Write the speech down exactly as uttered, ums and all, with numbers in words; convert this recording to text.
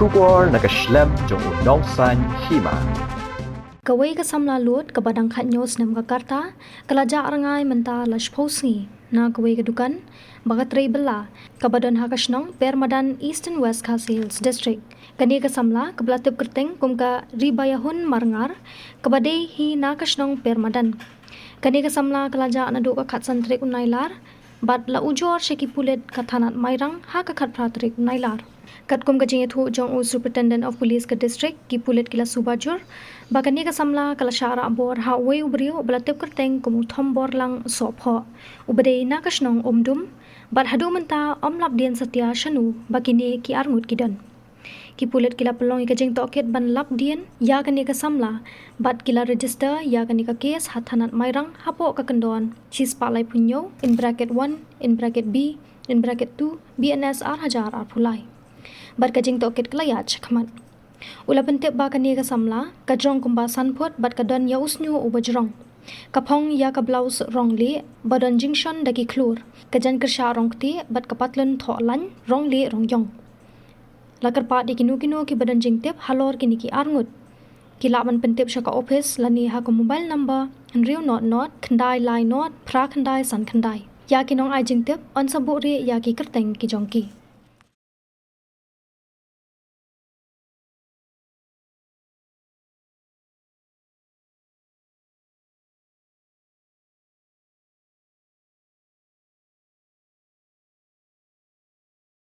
Khubor na ka shlem jong u nongsan hima. Kawei ka samla lud kaba dang khathynñiew snem ka rta ka la jah rngai mynta la shiphew sngi na kawei ka dukan ba ka trei bylla kaba don ha ka shnong Permadan, Eastern West Khasi Hills District. Kane ka samla kaba la tip kyrteng kum ka Ribayahun Marngar, kaba dei hi na ka shnong Permadan. Kane ka samla ka la jah naduh ka khatsan tarik u Nailar bad la ujor sha ki pulit ka thanat Mairang ha ka khatphra tarik u Nailar. Katkum ka jingïathuh jong u Superintendent of Police ka district, ki pulit ki la suba jur ba kane ka samla ka la shah rah bor ha uwei u briew ba la tip kyrteng kum u Thomborlang Sohphoh, uba dei na ka shnong Umdum, bad haduh mynta ym lap dien satia shano ba kine ki arngut ki don. Ki pulit ki la pynlong ïa ka jingtohkit ban lap dien ïa kane ka samla bad ki la register ïa kane ka case ha thanat Mairang hapoh ka kyndon shispah laiphew hynñiew in bracket one in bracket B in bracket two B N S ar hajar arphew lai. Bad ka jingtohkit ka la ïaid shakhmat. U la pyntip ba kane ka samla ka jrong kumba san phut bad ka don ïa u sniewbha uba jrong. Ka phong ïa ka blouse rong lieh ba don jingshon da ki khlur. Ka jaiñ kyrshah rong ktieh bad ka patlun thoh laiñ rong lieh rong ïong. La kyrpad ïa kino kino kiba don jingtip halor kine ki arngut, ki lah ban pyntip sha ka ophis lane ha ka mobile number hynriew not not khyndai lai not phra khyndai san khyndai. Ïa ki nongai jingtip yn sa buhrieh ïa ki kyrteng ki jong ki.